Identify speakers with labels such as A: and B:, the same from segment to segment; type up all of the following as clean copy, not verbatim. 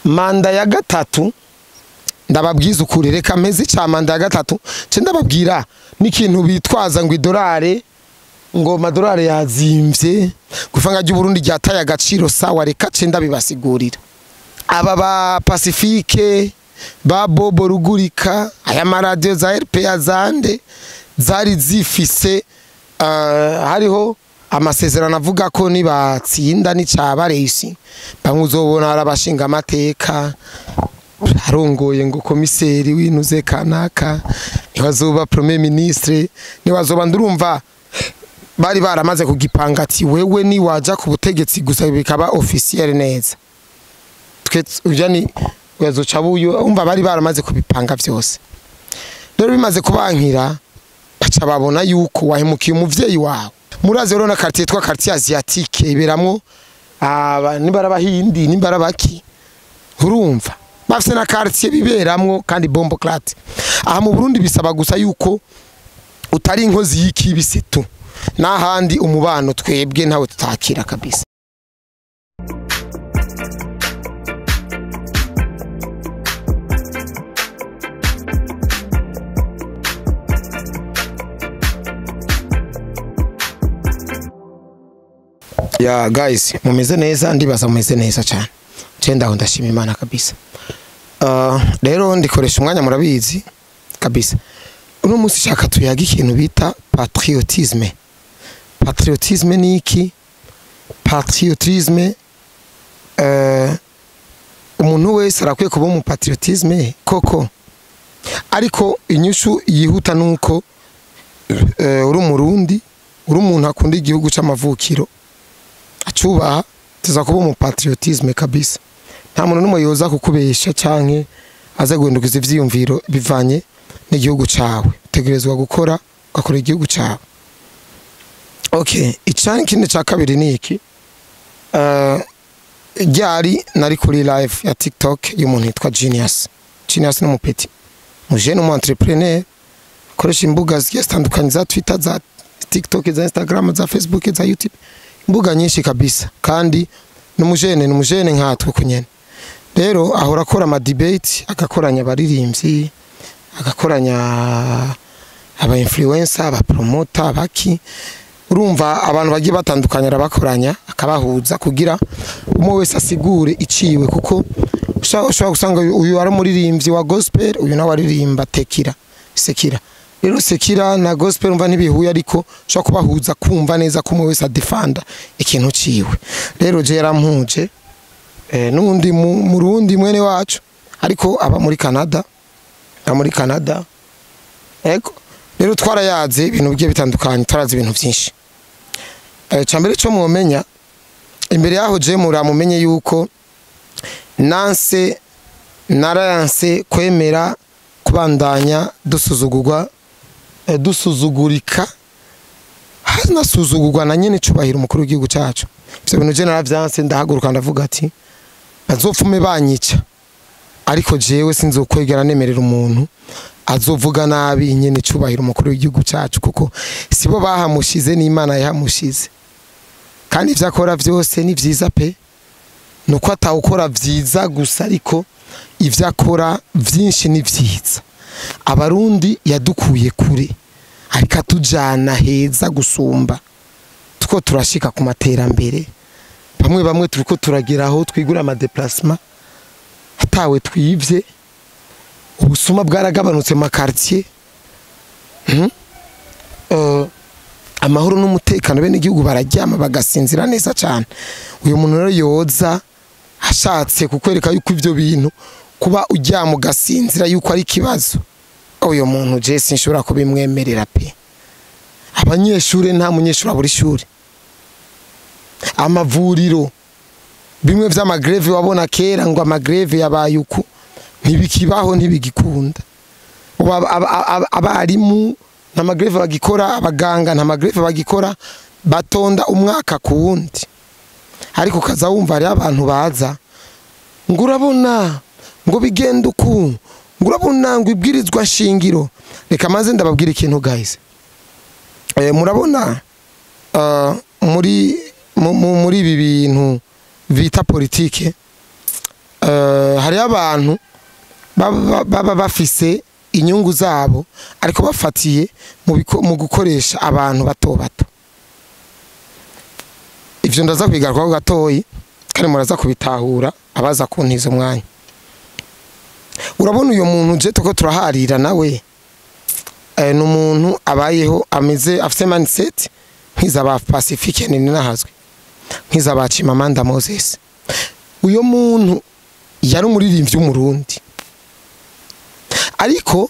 A: Manda ya gatatu ndababwiza ukuri, reka mezi ca manda ya gatatu ce ndababwira n'ikintu bitwaza ngo idolare, ngo madolare yazimvye, gufanga ry'u Burundi ryataye agaciro. Sawa, reka ce ndabibasigurira. Aba ba Pacifique, ba Bobo Rugurika, aya maradiyo za RPA zande zari zifise hariho amasezerano avuga ko nibatsinda n'icabaresi bamwe uzobona arabashinga amateka arongoye ngo komiseri w'inuze kanaka niwazoba premier ministre niwazoba, ndurumva bari baramaze kugipanga ati wewe ni waja ku butegetsi gusa bikaba officiel neza, twe urya ni uyazoca buyo. Umva, bari baramaze kubipanga vyose. Rero bimaze kubankira, baca babona yuko wahemukiye umuvyeyi wawe. Murazi rero na quartier yitwa quartier asiatique iberamwo aba nimba arabahindi nimba arabaki, urumva bafise na quartier biberamwo kandi bomboclaat. Aha mu Burundi bisaba gusa yuko utari inkozi y'ikibise tu, n'ahandi umubano twebwe ntawe tutakira kabisa. Ya guys, mumeze neza? Ndibaza mumeze neza cyane. Je ndaho ndashima Imana kabisa. Rero ndikoresha umwanya, murabizi kabisa. Uno munsi shaka tuyaga ikintu bita patriotisme. Patriotisme ni iki? Patriotisme, umuntu wese arakwiye kuba mu patriotisme koko. Ariko inyishu yihuta nuko uri umurundi, uri umuntu akunda igihugu c'amavukiro, acubaha, tuza kuba mu patriotisme kabisa. Nta muntu n'umwe yoza kukubesha canke aza guhindukiza ivyiyumviro bivanye n'igihugu cawe. Utegerezwa gukora, ugakora igihugu cawe. Okay, icani kindi ca kabiri ni iki? Ryari nari kuri live ya TikTok y'umuntu yitwa Genius. Genius ni umupeti, mujene, umu entrepreneur, akoresha imbuga zigiye zitandukanye za Twitter, za TikTok, za Instagram, za Facebook, za YouTube, imbuga nyinshi kabisa, kandi ni umujene nkatwe kunyene. Rero ahora akora ama debate, agakoranya abaririmbyi, agakoranya aba influencer, aba promoter, abaki, urumva abantu bagiye batandukanye arabakoranya, akabahuza kugira umwe wese asigure iciwe, kuko ushobora gusanga uyu ari umuririmbyi wa gospel, uyu nawe aririmba tekira sekira. Rero sekira na gospel umva ntibihuye, ariko ushobora kubahuza kumva neza ko umwe wese adefanda ikintu ciwe. Rero je yarampuje n'undi murundi mwene wacu, ariko aba muri Canada, aba muri Canada. Ego, rero twarayaze ibintu bigiye bitandukanye, twarazi ibintu byinshi. Cambere cyo mwomenya imbere yaho, je muramumenye yuko nanse narayanse kwemera kubandanya dusuzugurwa, dusuzugurika, hanasuzugurwa na nyene cubahiro umukuru w'igihugu cacu. Ivyo bintu je naravyanse, ndahaguruka ndavuga ati bazopfume banyica, ariko jewe sinzokwegera nemerera umuntu azovuga nabi nyene cubahiro umukuru w'igihugu cacu, kuko sibo bahamushize, n'Imana yahamushize, kandi ivyo akora vyose ni vyiza pe. Nuko atawukora vyiza gusa, ariko ivyo akora vyinshi ni vyiza. Abarundi yadukuye kure, ariko atujana heza gusumba. Tuko turashika ku materambere, bamwe bamwe turiko turageraho twigura ama déplacement atawe twivye. Ubusuma bwaragabanutse mu quartier. Amahoro n'umutekano, bene igihugu bararyama bagasinzira neza cyane. Uyu muntu rero yoza ashatse kukwereka yuko ivyo bintu kuba uryama ugasinzira yuko ari ikibazo, uyu muntu je sinshobora kubimwemerera pe. Abanyeshuri, nta munyeshuri abura ishuri. Amavuriro, bimwe vy'ama grève wabona kera ngo ama grève yabaye uku, ntibikibaho, ntibigikunda. Ubu abarimu nta ma grève bagikora, abaganga nta ma grève bagikora, batonda umwaka ku wundi. Ariko ukaza wumva hariho abantu baza ngo urabona ngo bigenda uku, ngo urabona ngo ibwirizwa shingiro. Reka maze ndababwira ikintu, guys. Murabona muri ibi bintu bita politike, Hari abantu baba bafise inyungu zabo ariko bafatiye mu gukoresha abantu bato bato. Ivyo ndaza kwigarukaho gatoyi kandi muraza kubitahura abaza kuntiza umwanya. Urabona uyo muntu je tuko turaharira nawe, ni umuntu abayeho ameze afite mindset nk'iza ba Pacifique nini nahazwe nk'iza ba Chimamanda Moses. Uyo muntu yari umuririmbyi w'umurundi ariko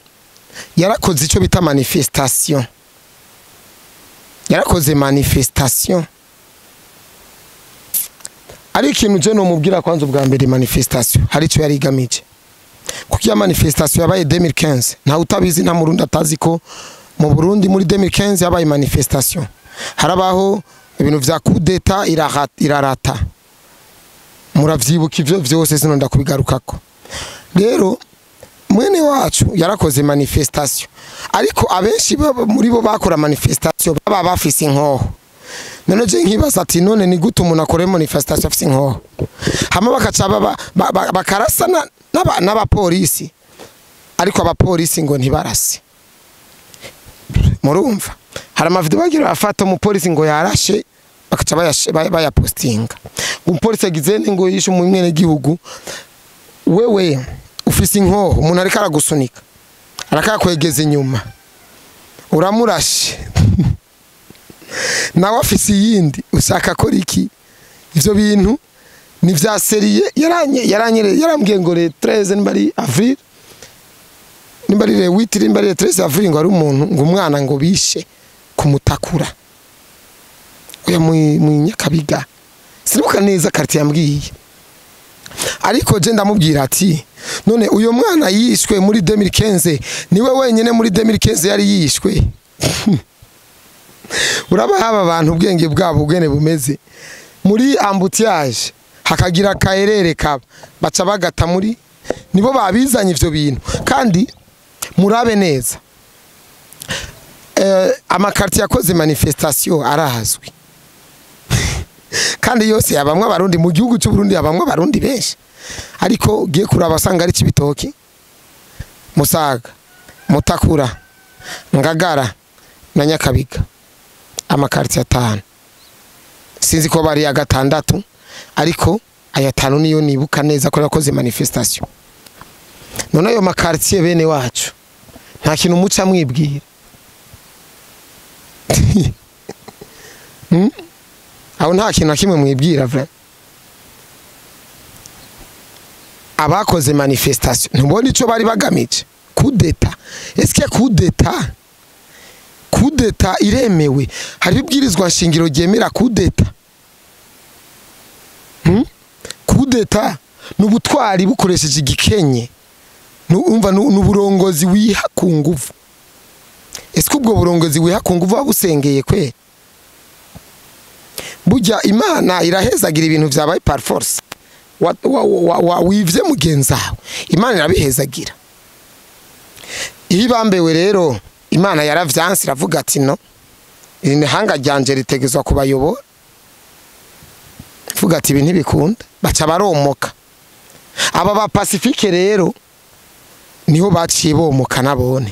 A: yarakoze ico bita manifestation. Yarakoze manifestation. Ari ikintu je no mubwira kwanza ubwa mbere, manifestation hari ico yari igamije. Kuko ya manifestation yabaye 2015, nta utabizi nta murundi atazi ko mu Burundi muri 2015 yabaye manifestation. Harabaho ibintu vya coup d'etat irarata. Muravyibuka ivyo vyose sino ndakubigarukako. Rero mwene wacu yarakoze manifestation ariko abenshi muri bo bakora manifestation baba bafise inkoho. None je nkibaza ati none ni gute umuntu akora manifestation afise inkoho? Hama bakaca bakarasa n'abapolisi ariko abapolisi ngo ntibarase. Murumva hari amavideo bagira bafata umupolisi ngo yarashe bakaca bayapostinga. Umupolisi agize ngo yishe umwene gihugu, wewe ufise inkoho umuntu ariko aragusunika arakakwegeza inyuma uramurashe nawe afise iyindi ushaka ko iki? Ivyo bintu ni vya serie. Yarambwiye ngo le 13 nimba ari avril nimba ari le 8 nimba ari le 13 avril ngo ari umuntu ngo umwana ngo bishe kumutakura oya mu Nyakabiga, sinibuka neza quartier yambwiye. Ariko je ndamubwira ati none uyo mwana yishwe muri 2015 niwe wenyene muri 2015 yari yishwe. Uraba haba abantu ubwenge bwabo ubwene bumeze muri embouteillage hakagira kaerere kaba baca bagata muri nibo babizanye ivyo bintu. Kandi murabe neza amakarti yakoze manifestation arahazwi kandi yose yabamwe abarundi mu gihugu cy'u Burundi yabamwe abarundi benshi, ariko giye kuraba asanga ari Cibitoki, Musaga, Mutakura, Ngagara na Nyakabiga, amakarti atanu. Sinzi ko bari ya gatandatu ariko aya tanu niyo nibuka neza ko yakoze manifestation. None ayo makartier bene wacu nta kintu muca mwibwira. Aho nta kintu na kimwe mwibwira vrai. Abakoze manifestation ntubona ico bari bagamije? Coup d'etat. Est-ce que coup d'etat iremewe? Hari ibwirizwa nshingiro ryemera coup d'etat? Coup d'etat n'ubutwari bukoresheje igikenye, numva n'uburongozi wiha ku nguvu. Est-ce que ubwo burongozi wiha ku nguvu wabusengeye kwe? Burya Imana irahezagira ibintu vyabaye par force. Wivye mugenzawe Imana irabihezagira. Iyo bambewe rero Imana yaravyanse iravuga ati no, iri hanga ryanje ritegezwa kubayobora. Ivuga ati ibi ntibikunda, baca baromoka. Aba ba Pacifique rero niho baciye bomoka nabone,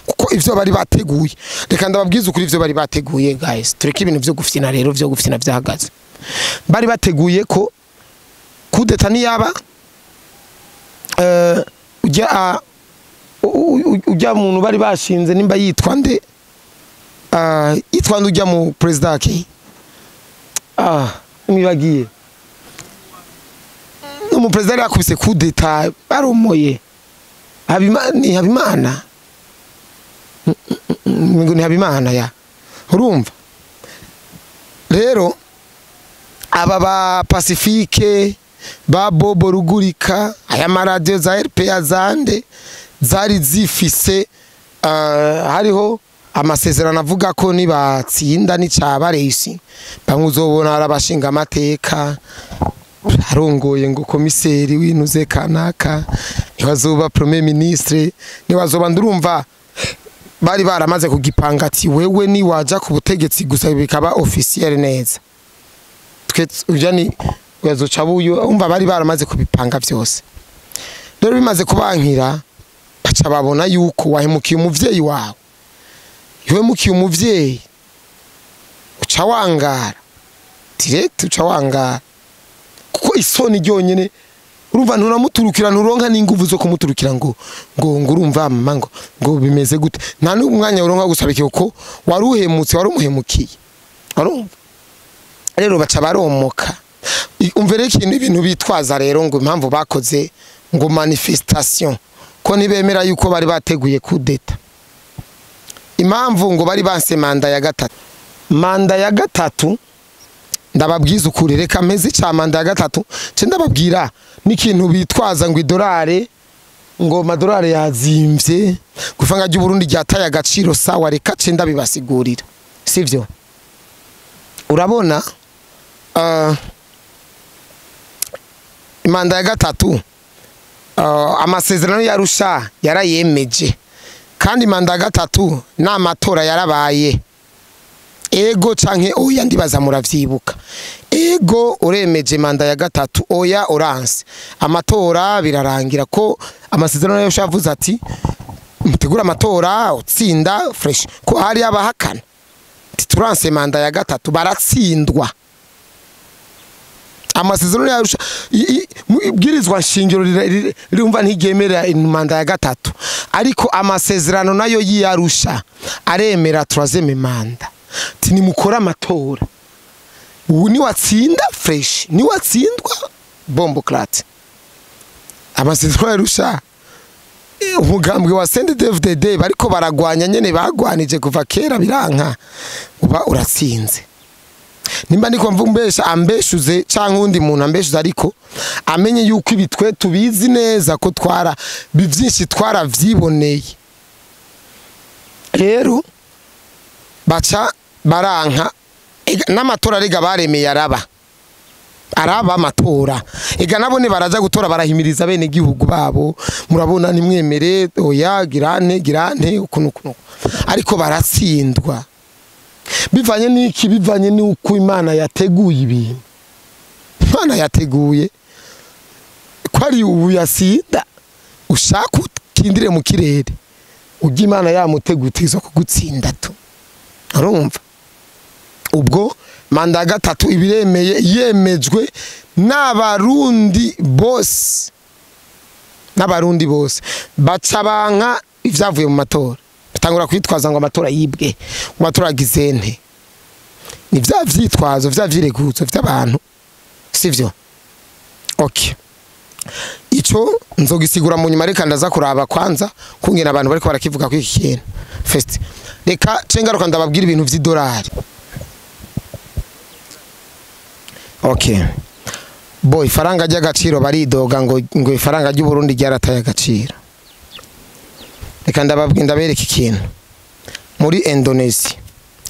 A: kuko ivyo bari bateguye. Reka ndababwiza ukuri ivyo bari bateguye guys, tureke ibintu vyo gufyina rero, vyo gufyina vyahagaze. Bari bateguye ko coup d'etat niyaba ujya muntu bari bashinze nimba yitwa nde, yitwa nde ujya mu president ke mwibagiye no president yakubise coup d'etat barumoye ni Habimana, ngo ni Habimana ya urumva. Rero aba ba Pacifique ba Bobo Rugurika aya maradio za RPA zande zari zifise hariho amasezerano avuga ko nibatsinda n'icabaresi bamwe uzobona arabashinga amateka arongoye ngo komiseri w'inuze kanaka niwazoba premier ministre niwazoba ndurumva bari baramaze kugipanga ati wewe ni waja ku butegetsi gusa bikaba officiel neza twe ujya ni uyazoca buyo umva bari baramaze kubipanga vyose. Rero bimaze kubankira baca babona yuko wahemukiye umuvyeyi wawe. Ihemukiye umuvyeyi uca wangara direct, uca wangara kuko isoni ryonyene urumva nturamuturukira, nturonka n'inguvu zo kumuturukira ngo ngo ngo urumva mama ngo ngo bimeze gute, nta n'umwanya uronka gusaba kuko waruhemutse, warumuhemukiye. Urumva rero baca baromoka. Umvere ikintu ibintu bitwaza rero ngo impamvu bakoze ngo manifestation ko ntibemera yuko bari bateguye kudeta, impamvu ngo bari banse manda ya gatatu. Manda ya gatatu ndababwiza ukuri, reka mpeze ica manda ya gatatu nce ndababwira n'ikintu bitwaza ngo idolari ngo amadolari yazimvye, ifaranga ry'u Burundi ryataye agaciro. Sawa, reka ce ndabibasigurira, sivyo? Urabona manda ya gatatu amasezerano y'Arusha yarayemeje, kandi manda ya gatatu n'amatora yarabaye. Ego canke oya, ndibaza muravyibuka. Ego uremeje manda ya gatatu, oya oranse. Amatora birarangira ko amasezerano y'Arusha yavuze ati mutegura amatora utsinda fresh, ko hari abahakana turanse manda ya gatatu baratsindwa. Amasezerano y'Arusha ibwirizwa nshingiro rirumva ntiryemera manda ya gatatu, ariko amasezerano nayo y'Arusha aremera troisième manda. Ati nimukora amatora, ubu niwatsinda fresh, niwatsindwa bomboclaat. Amasezerano y'Arusha umugambwe wa CNDD-FDD bariko baragwanya nyene, bagwanije kuva kera biranka, uba uratsinze. Nimba ndiko mvumbesha ambeshuze canke undi muntu ambeshuze, ariko amenye yuko ibitwe tubizi neza ko twara bivyinshi twaravyiboneye. Rero baca baranka n'amatora rega baremeye araba amatora, ega nabone baraza gutora barahimiriza bene gihugu babo, murabona nimwemere oya girane girane ukuntu ukuntu, ariko baratsindwa. Bivanye n'iki? Bivanye n'uko Imana yateguye ibintu. Imana yateguye ko ari ubu yasinda, ushaka ukindire mu kirere ujya Imana yamuteguye izo kugutsinda tu. Urumva ubwo manda ya gatatu ibiremeye yemejwe n'abarundi bose, n'abarundi bose baca banka ivyavuye mu matora, batangura kwitwaza ngo amatora yibwe, amatora agizente. Ni vya vyitwazo vya vyireguzo vy'abantu, sivyo? Okay, ico nzogisigura mu nyuma, reka ndaza kuraba kwanza kungena abantu bariko barakivuga ko iki kintu. First reka cengaruka ndababwira ibintu vy'idolari. Okay, boy ifaranga ry'agaciro baridoga ngo ngo ifaranga ry'u Burundi ryarataye agaciro. Reka ndababwira ndabereka ikintu. Muri Indonesia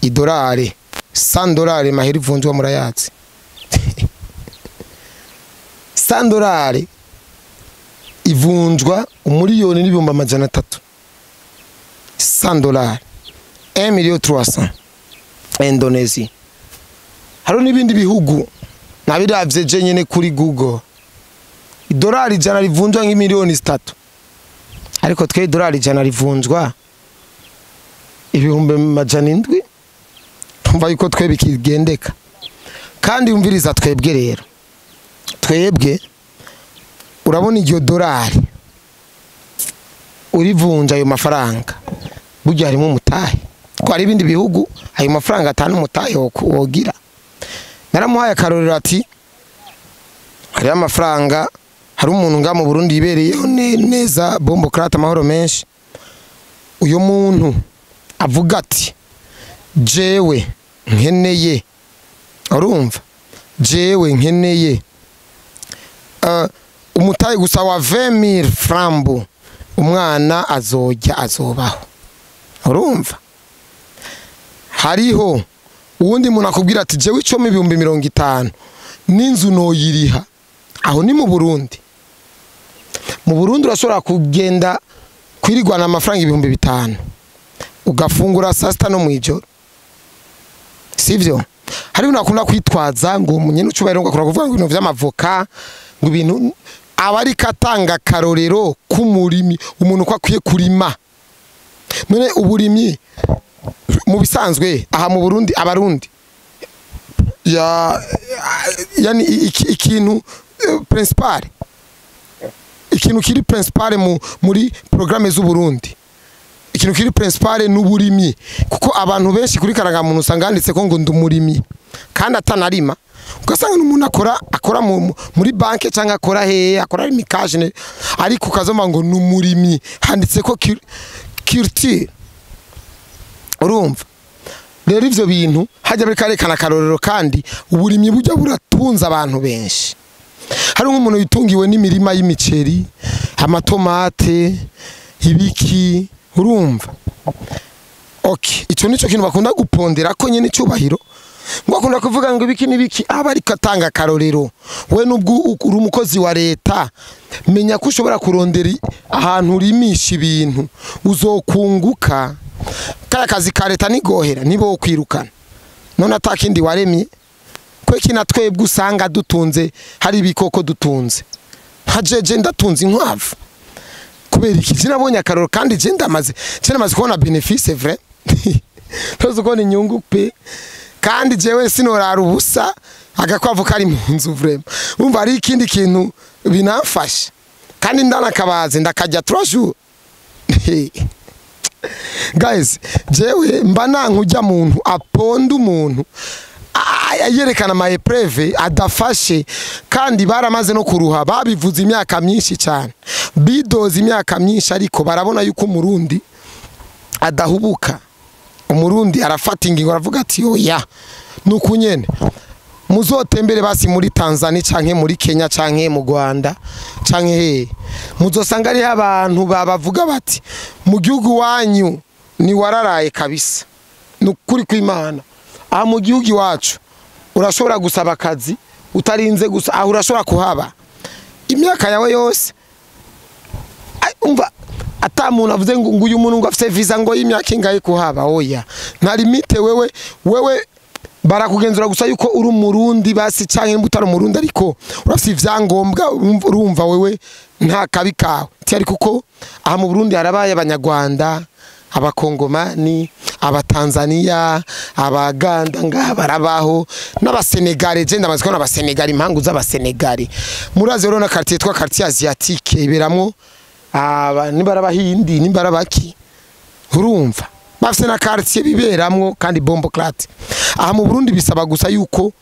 A: idolari $100 maheri ivunjwa murayatsi $100 ivunjwa 1,300,000. $100 1,300,000 Indonesia. Hariho n'ibindi bihugu nabiravye je nyene kuri Google, idolari 100 rivunjwa nk'imiliyoni 3, ariko twe idolari 100 rivunjwa 700,000. Tumva yuko twe bikigendeka. Kandi umviriza twebwe rero, twebwe urabona iryo dolari urivunja ayo mafaranga burya harimo umutahe, ko hari ibindi bihugu ayo mafaranga atanu umutahe wogira. Naramuhaye akarorero ati hari amafaranga, hari umuntu nga mu Burundi yibereyeho neza bombocrate amahoro menshi. Uyo muntu avuga ati jewe nkeneye, urumva jewe nkeneye umutahe gusa wa 20,000 francs, umwana azojya azobaho. Urumva hariho uwundi muntu akubwira ati jewe ico 50,000 n'inzu noyiriha. Aho ni mu Burundi. Mu Burundi urashobora kugenda kwirigwana amafaranga 5,000 ugafungura saa sita no mwijoro, sivyo? Hari ibintu akunda kwitwaza ngo umunyene ucubahiro ngo akora kuvuga ngo ibintu vy'amavoka, ngo ibintu Aba ariko atanga akarorero k'umurimi, umuntu ko akwiye kurima. None uburimyi mu bisanzwe aha mu Burundi, abarundi ya yani ikintu principal, ikintu kiri principal muri programme z'u Burundi, ikintu kiri principal n'uburimyi, kuko abantu benshi kuri karangamuntu usanga handitse ko ngo ndumurimyi kandi atanarima. Ugasanga n'umuntu akora muri banke cyangwa akora hehe, akora imikaje, ariko ukazoma ngo n'umurimyi, handitse ko culture. Urumva rero ivyo bintu hajya bikarekana akarorero, kandi uburimyi burya buratunza abantu benshi. Hari nk'umuntu yitungiwe n'imirima y'imiceri, amatomate, ibiki, urumva. Okay, ico nico kintu bakunda gupondera ko nyene cyubahiro, ngo akunda kuvuga ngo ibiki n'ibiki, aba ariko atanga akarorero. We nubwo uri umukozi wa leta, menya ko ushobora kurondera ahantu urimisha ibintu uzokunguka. Kaya kazi ka leta nigohera nibo kwirukana, none atakindi waremye. Kwe kina twebwe usanga dutunze hari ibikoko dutunze, hajeje ndatunze inkwavu kubera iki? Sinabonye akarorero, kandi je ndamaze kubona bénéfice vrai, tuzi ko ni inyungu pe. Kandi jewe sinorara ubusa agakwavu kari mu nzu vraiment. Umva ari ikindi kintu binamfasha, kandi ndanakabaze ndakajya 3 jours. Guys, jewe mba nankujya muntu aponda umuntu yerekana ama épreuve adafashe, kandi baramaze no kuruha, babivuze imyaka myinshi cyane, bidoze imyaka myinshi, ariko barabona yuko umurundi adahubuka. Umurundi arafata ingingo, aravuga ati oya nuko nyene muzotembere basi muri Tanzania canke muri Kenya canke mu Rwanda canke he, muzosanga ari abantu babavuga bati mu gihugu wanyu ni wararaye kabisa. Nukuri kw'Imana, aha mu gihugu iwacu urashobora gusaba akazi utarinze gusa, aho urashobora kuhaba imyaka yawe yose. Umva ata muntu avuze ngo uyu muntu ngo afise visa ngo y'imyaka ingahe kuhaba, oya nta limite. Wewe barakugenzura gusa yuko uri umurundi basi canke utari umurundi, ariko urafise ivyangombwa, urumva wewe nta kabi kawe. Ariko kuko aha mu Burundi harabaye abanyarwanda, abakongomani, abatanzania, abaganda ngaha barabaho, n'abasenegale. Je ndamaze kubona abasenegale, impangu z'abasenegale. Murazi rero na quartier yitwa quartier asiatique iberamwo aba niba arabahindi nimba arabaki, urumva bafise na quartier biberamwo kandi bombo clat. Aha mu Burundi bisaba gusa yuko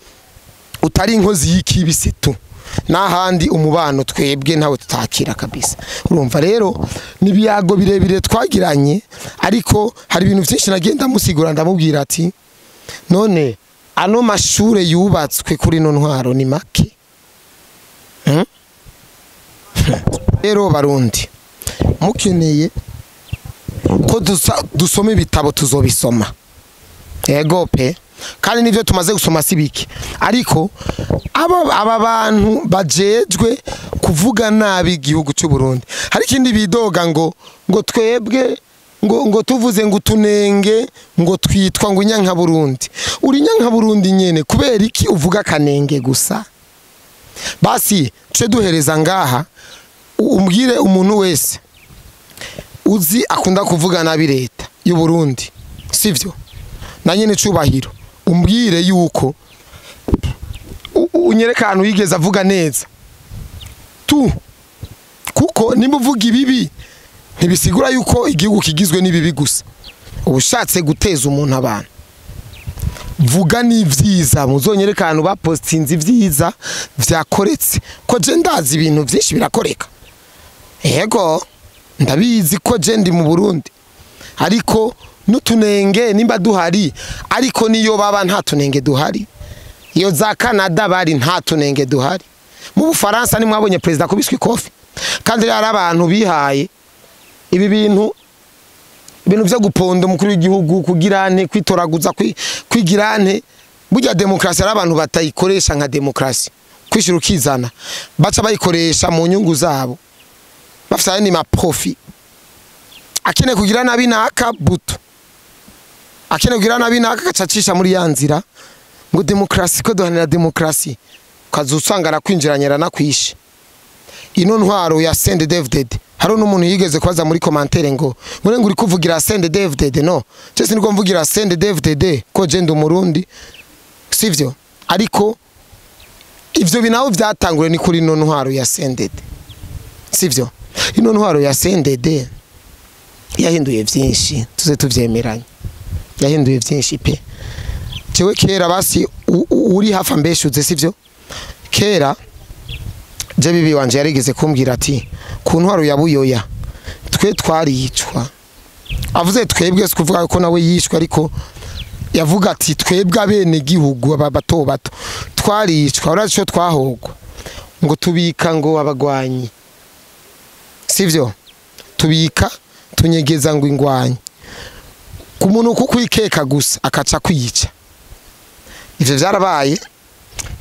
A: utari inkozi y'ikibisi tu, n'ahandi umubano twebwe ntawe tutakira kabisa. Urumva rero nibiyago birebire twagiranye, ariko hari ibintu byinshi nagenda musigura, ndamubwira ati none ano mashure yubatswe kuri no ntwaro ni make. Rero barundi mukeneye ko dusoma ibitabo tuzobisoma, yego pe, kandi nivyo tumaze gusoma si bike, ariko aba bantu bajejwe kuvuga nabi igihugu cy'u Burundi, hari ikindi bidoga ngo twebwe ngo tuvuze ngo tunenge ngo twitwa ngo inyanka Burundi. Uri nyanka Burundi nyene, kubera iki uvuga kanenge gusa? Basi tse duhereza ngaha, umbwire umuntu wese uzi akunda kuvuga nabi leta y'u Burundi, sivyo? Na nyene cubahiro, umbwire yuko unyereka ahantu yigeze avuga neza tu, kuko nimba uvuga ibibi ntibisigura yuko igihugu kigizwe n'ibibi gusa. Ubushatse guteza umuntu abantu, vuga n'ivyiza, muzonyereka ahantu bapostinze ivyiza vyakoretse, ko je ndazi ibintu vyinshi birakoreka. Yego ndabizi ko je ndi mu Burundi, ariko n'utunenge nimba duhari, ariko niyo baba nta tunenge duhari. Iyo za Canada bari nta tunenge duhari. Mu Bufaransa ni mwabonye president kubiswe ikofi, kandi rero abantu bihaye ibi bintu byo guponda umukuru w'igihugu, kugirane kwitoraguza, kwigirane. Burya demokrasi ari abantu batayikoresha nka demokrasi, kwishira ukizana, baca bayikoresha mu nyungu zabo, bafite ni ma profit. Akene kugira nabi naka buto, akene kugira nabi naka gacacisha muri yanzira ngo demokrasi, ko duhanira demokrasi, ukazusanga nakwinjiranyera nakwishe. Ino ntwaro ya CNDD-FDD, hari n'umuntu yigeze kubaza muri commentaire ngo ngo uri kuvugira CNDD-FDD. No, je siniko mvugira CNDD-FDD ko je ndi Umurundi, sivyo? Ariko ivyo binaho vyatangure ni kuri ino ntwaro ya CNDD, sivyo? Ino ntwaro ya CNDD yahinduye vyinshi, tuze tuvyemeranye, yahinduye vyinshi pe. Jewe kera basi uri hafa mbeshuze, sivyo? Kera je bibi wanje yarigeze kumbwira ati ku ntwaro ya Buyoya twe twaricwa. Avuze twebwe si kuvuga ko nawe yishwe, ariko yavuga ati twebwe abene gihugu aba bato bato twaricwa. Urazi ico twahogwa? Ngo tubika ngo abagwanyi, sivyo? Tubika tunyegeza ngo ingwanyi ku muntu kukwikeka gusa akaca kwica. Ivyo vyarabaye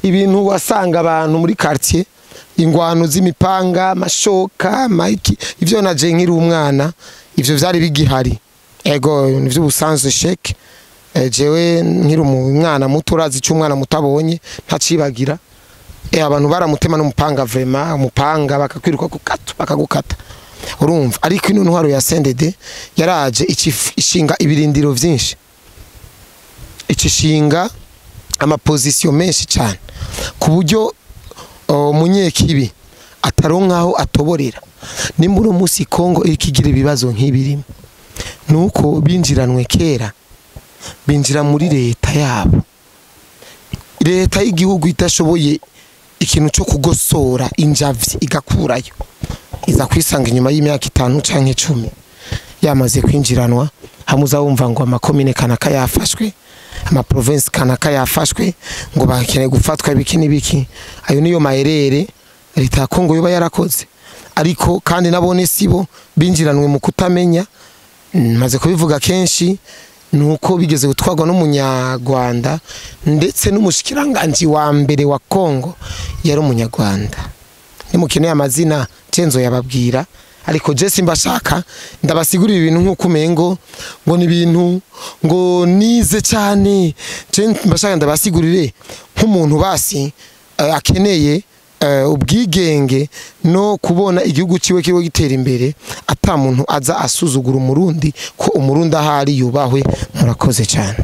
A: ibintu wasanga abantu muri quartier, ingwano z'imipanga, amashoka, maiki, ivyo naje nkiri umwana ivyo vyari bigihari. Ego nivyo ubusanzwe sheke. Jewe nkiri umwana muto, urazi ico umwana mutabonye ntacibagira. Abantu baramutema n'umupanga, vraiment umupanga bakakwiruka kukata bakagukata, urumva. Ariko ino ntwaro ya CNDD yaraje ishinga ibirindiro vyinshi, icishinga amaposition menshi cyane, ku buryo umunyekibi ataronkaho atoborera. Nimba uno munsi Kongo ikigira ibibazo nk'ibirimo, nuko binjiranwe kera, binjira muri leta yabo, leta y'igihugu idashoboye ikintu cyo kugosora injavyi igakurayo, iza kwisanga inyuma y'imyaka 5 canke 10 yamaze kwinjiranwa. Hamuza wumva ngo amakomine kanaka yafashwe, ama province kanaka yafashwe, ngo bakeneye gufatwa ibiki n'ibiki. Ayo niyo maherere leta ya Kongo yoba yarakoze. Ariko kandi nabone sibo binjiranwe mu kutamenya, maze kubivuga kenshi, nuko bigeze gutwarwa n'umunyarwanda, ndetse n'umushikiranganje wa mbere wa Kongo yari umunyarwanda. Nimukeneye amazina cenzo yababwira, ariko je simbashaka ndabasigurira ibintu nkuko umengo ngo ni ibintu ngo nize cyane. Je mbashaka ndabasigurire nk'umuntu basi akeneye ubwigenge no kubona igihugu ciwe kiriho gitera imbere, ata muntu aza asuzugura Umurundi, ko Umurundi ahari yubahwe. Murakoze cyane.